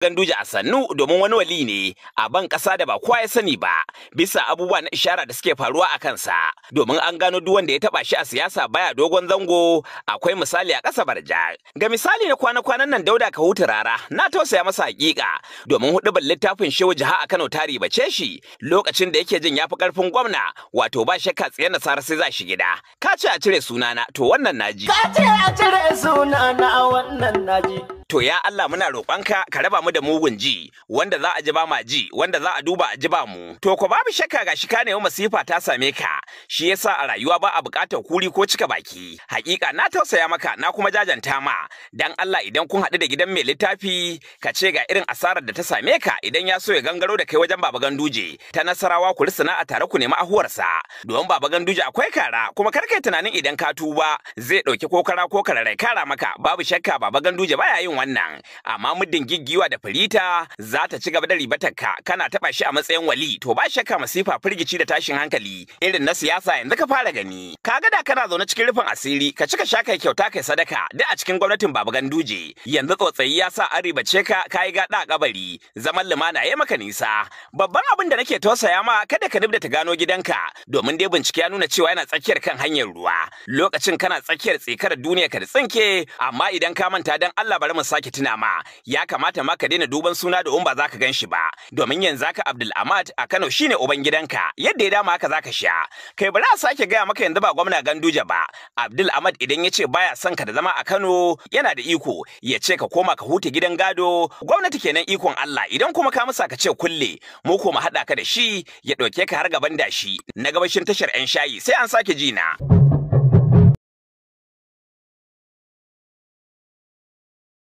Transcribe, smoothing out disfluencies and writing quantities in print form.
Ganduje a sannu domin wani wali ne a ban kasa da ba kowa ya sani ba, bisa abubuwa na ishara da suke faruwa a kansa, domin an gano duk wanda ya taba shi a siyasa baya dogon zango. Akwai misali a ƙasa barja. Ga misali na kwana-kwanan nan, Dauda Kahutu Rara, na tausaya masa hakika, domin hudubar littafin Shehu Jiha a Kano ta ribace shi lokacin da yake jin yafi karfin gwamna, wato ba shakka tsaye nasara sai za shi gida. Ka ce a cire sunana, to wannan naji. Ka ce a cire sunana, wannan naji. To ya Allah, muna roƙonka ka raba mu da mugun ji, wanda za a ji ba ma ji, wanda za a duba a ji ba mu. To ko babu shakka gashi ka nemi masifa ta same ka, shi yasa a rayuwa ba a buƙatar kuri ko cika baki. Hakika na tausaya maka, na kuma jajanta ma. Dan Allah, idan kun haɗu da gidan mai littafi, ka ce ga irin asarar da ta same ka, idan ya so ya gangaro da kai wajen Baba Ganduje ta Nasarawa, ku risana a tare ku nemi ahuwarsa. Domin Baba Ganduje akwai kara, kuma kar kai tunanin idan ka tuba zai ɗauki ko kara ko kararai kara maka. Babu shakka Baba Ganduje baya yin wannan, amma muddin giggiwa da firita za ta ci gaba da ribatar ka kana taba shi a matsayin wali, to ba shakka masifa, firgici da tashin hankali irin na siyasa yanzu ka fara gani. Kaga da kana zaune cikin rufin asiri, ka cika sha, kai kyauta, kai sadaka, duk a cikin gwamnatin Baba Ganduje. Yanzu tsotsayi ya sa an ribace ka, kayi gada a kabari, zaman lumana ya maka nisa. Babban abin da nake tausaya ma, kada ka nubda ta gano gidanka, domin dai bincike ya nuna cewa yana tsakiyar kan hanyar ruwa, lokacin kana tsakiyar tsikar duniya ka da tsinke. Amma idan ka manta, dan Allah bari mu sake tuna ma, ya kamata ma ka daina duban suna da ba za ka gan shi ba, domin yanzu haka Abdul Ahmad a Kano shine uban gidanka. Yadda ya dama haka zaka sha. Kai, bari a sake gaya maka, yanzu ba gwamna Ganduje ba, Abdul Ahmad idan ya ce baya son ka da zama a Kano, yana da iko ya ce ka koma ka huta gidan gado, gwamnati kenan, ikon Allah. Idan kuma ka musa, ka ce kulle mu ko mu haɗa ka da shi, ya ɗauke ka har gaban dashi na gabashin tashar 'yan shayi. Sai an sake ji na.